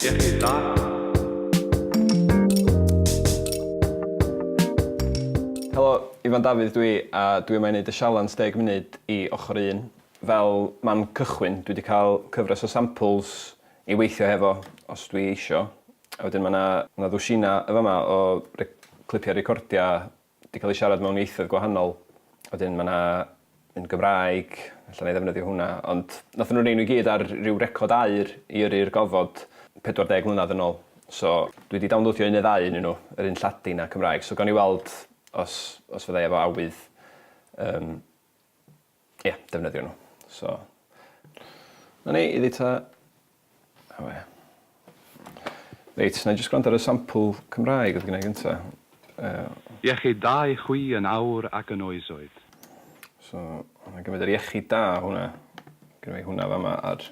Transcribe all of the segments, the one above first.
Iechyd da. Helo, Ifan Dafydd dwi a dwi yma i wneud y sialens deg munud i ochr un. Fel man cychwyn dwi 'di cael cyfres o samples i weithio hefo os dwi isio. A wedyn ma' 'na ma' 'na ddwsina yn fama o re- clipiau recordia 'di cael eu siarad mewn ieithoedd gwahanol. Wedyn ma' 'na un Gymraeg, ella 'nai ddefnyddio hwnna, ond nathon nhw rei nhw i gyd ar ryw record aur i yrru'r gofod 40 mlynedd yn ôl. So dwi 'di downloadio un neu ddau unyn nhw, yr un Lladin a Cymraeg, so gawn ni weld os os fyddai efo awydd yym ie, defnyddio nhw. So 'na ni, iddi ta. O ie. Reit, na i jyst gwrando ar y sampl Cymraeg oedd gennai gynta. Uh, Iechyd da i chwi yn awr ac yn oesoedd. So, na i gymryd yr iechyd da hwnna. Gynna fi hwnna fama ar...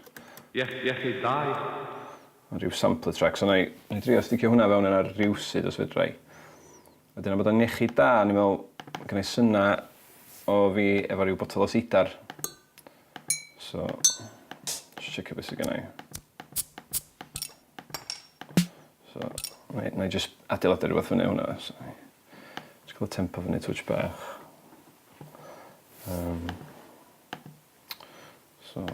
Iech, iechyd da i... Ar ryw sampler track. So na i, na i drio sticio hwnna fewn yna rywsud os fedra i. Wedyn am bod o'n iechyd da, o'n i'n meddwl, gynna i syna o fi efo rhyw botel o seidar. So, just checio beth sydd gennau. So, na i, na i just adeiladu rhywbeth fyny hwnna. So, just cael y tempo fyny touch bach. Um, so,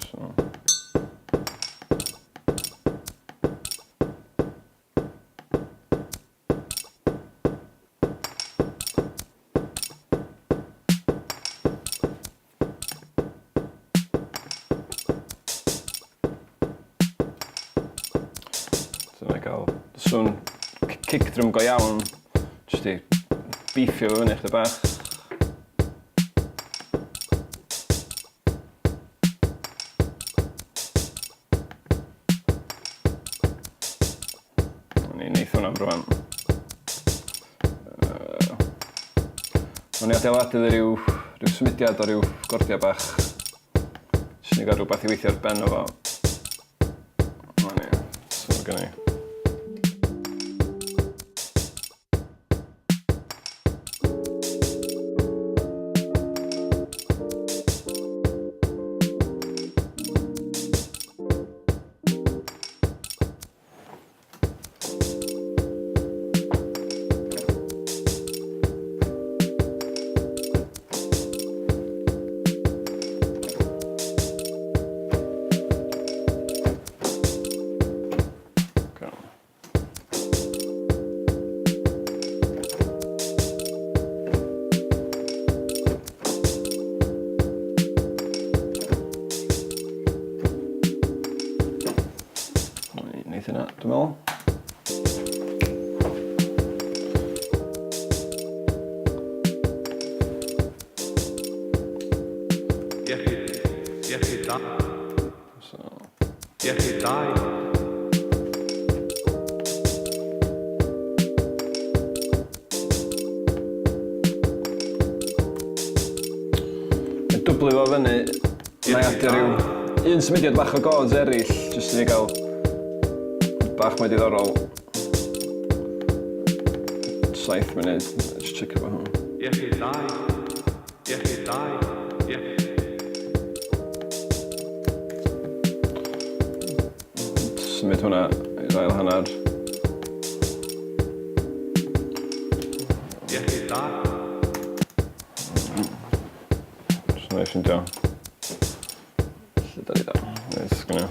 So. So mae'n cael swn kick drum go iawn, jyst i beefio fo fyny chydig bach. O'n i'n neith hwnna am rwan. Uh, o'n i adeiladu rhyw, rhyw symudiad o ryw gordiau bach. Jyst ni gael rhywbeth i weithio ar ben o fo. O'n i. So gen i. Neith yna, dwi'n meddwl. Iechyd, iechyd da. So. Iechyd da i. Mae'n dwblu fo fyny. Mae'n adio rhyw un symudiad bach o gods eraill, jyst i ni gael bach mwy diddorol. 7 munud, just checio fo hwn. Iechyd da i. Iechyd da i. Iechyd. Symud hwnna i'r ail hanner. Iechyd da. Jyst wna i ffindio lle da ni da. Reit, sgynna.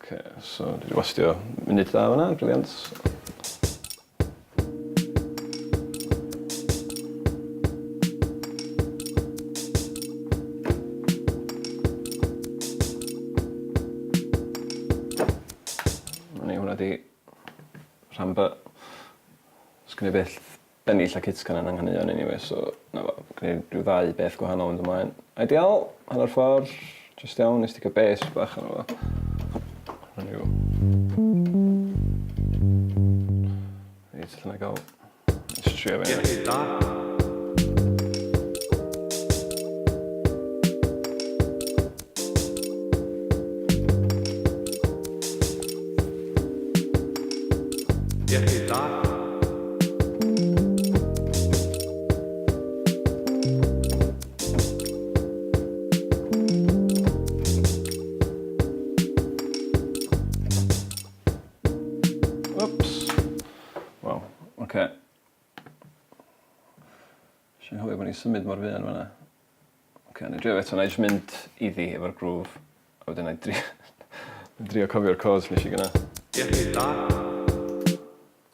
Oce, so dwi 'di wastio munud da fan'na, brilliant. Na ni, hwnna 'di rhan By. Sgen i byth bennill a cytgan yn 'y nghaneuon anyway so 'na fo. Gneud rhyw ddau beth gwahanol mynd ymlaen. Ideal, hanner ffordd, jyst iawn, nes sticio bass bach arno fo. Hwnna yw. Reit, allan i gael... trio fe. Iechyd da. Iechyd da. Whoops. Waw, oce. Okay. Nes i anghofio bod ni'n symud mor fuan fan'na. Oce, okay, na i drio eto, na i jyst mynd iddi efo'r groove. A wedyn na i drio, drio cofio'r chords nes i gynna. Iechyd da.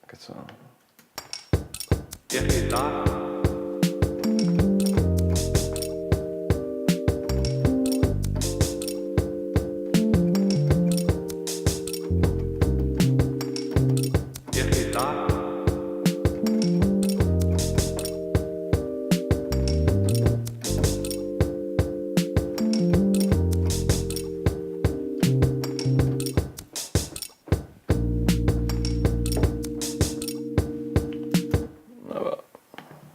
Ac eto. Iechyd da. Iechyd da. Na fo.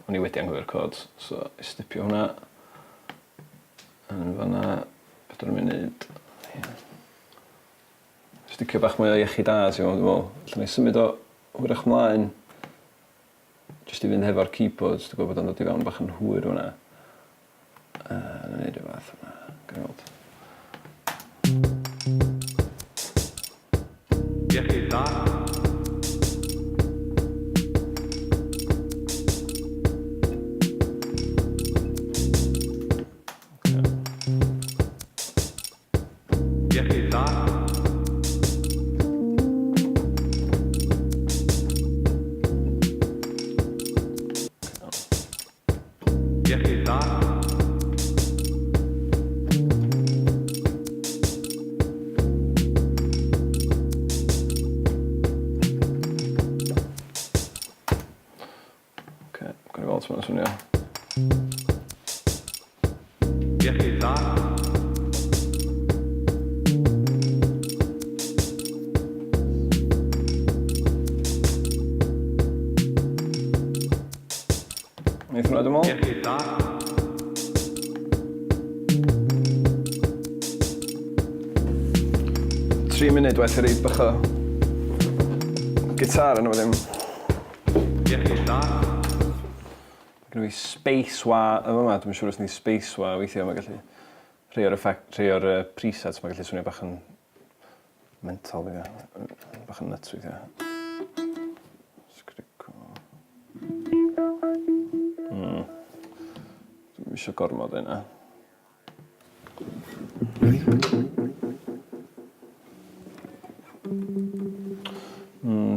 O'n i wedi anghofio'r chords, so i stipio hwnna. Yn fanna, 4 munud. Ie. Sticio bach mwy o iechyd da, ti'n gwybod, dwi'n meddwl. Allan ni symud o hwyrach mlaen, jyst i fynd hefo'r keyboards, dwi'n gwybod bod o'n dod i fewn bach yn hwyr hwnna. Na ni rhyw fath yma, gawn ni weld. Iechyd da. Iechyd da. Iechyd da. Oce, gawn ni weld sut mae'n swnio. Iechyd da. Neith hwnna, dwi'n meddwl. Iechyd da. 3 munud waith i reid bach o gitar yna fo ddim. Iechyd da. Mae gen i space wah yn fama, dwi'n siŵr os ni space wah weithiau mae gallu rhai o'r effect, rhai o'r presets mae gallu swnio bach yn mental weithiau, bach yn nuts weithiau. Sgrico. Dwi'm eisiau gormod yna.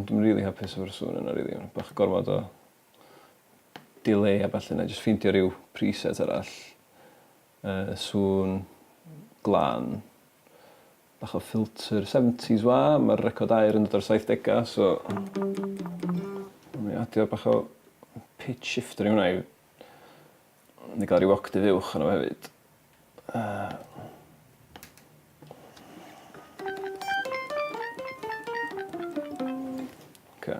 Dwi'n really hapus efo'r sŵn yna, really. Bach gormod o delay a ballu. Na i jyst ffeindio rhyw preset arall. Sŵn glân. Bach o filter 70s wah, mae'r record aur yn dod o'r 70au, so mi adio bach o pitch shifter i hwnna i ni gael rhyw octave uwch yno fo hefyd. Oce.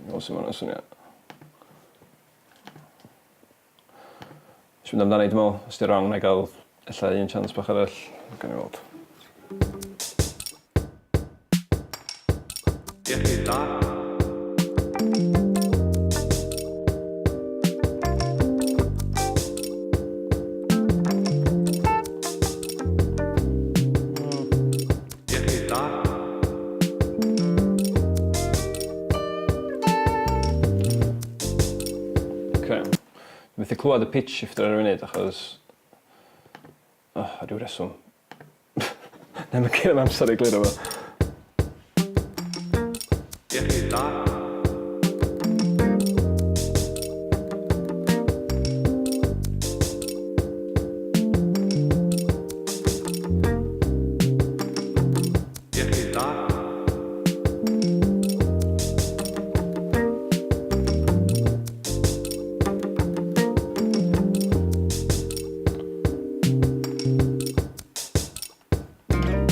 Fel sy'n hwnna'n swnio. Nes mynd amdani, dwi'n meddwl, os di wrong, na i gael ella un chance bach arall. Gawn ni weld. Iechyd da. Iechyd da. Oce. Dwi'n methu clywed y pitch shifter ar y funud achos, oh, ar ryw reswm. Na, mae gen i'm amser i glirio fo. Iechyd da. Iechyd da.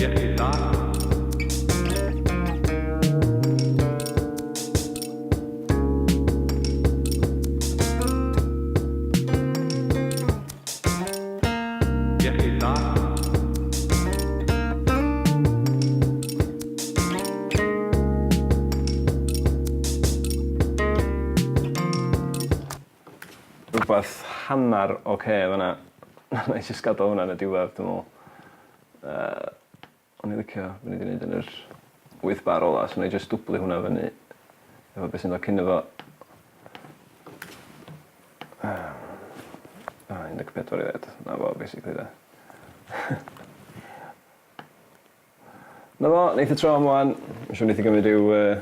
Iechyd da. Rhywbeth hanner oce fan'na. Wna i jyst gadael hwnna yn y diwedd dwi'n meddwl. Yy o'n i licio be' ni 'di neud yn yr wyth bar ola so 'nai jyst dwblu hwnna fyny efo be' sy'n dod cyn iddo fo. Yym a 14 i ddweud. 'Na fo basically 'de. 'Na fo, neith y tro am ŵan. Ma' siŵr neith 'i gymryd ryw yy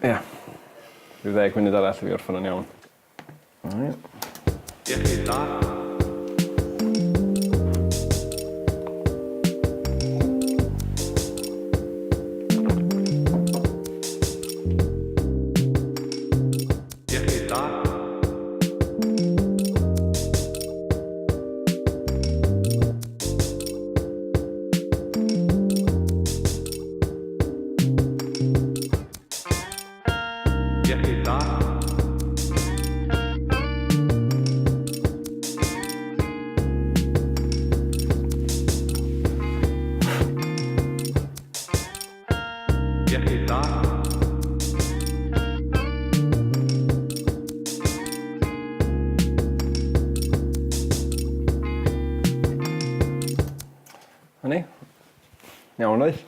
ia ryw ddeg munud arall i fi orffen o'n iawn. Alright. Iechyd da. Iechyd da. Iechyd da. Iechyd da. 'Na ni. Iawn oedd?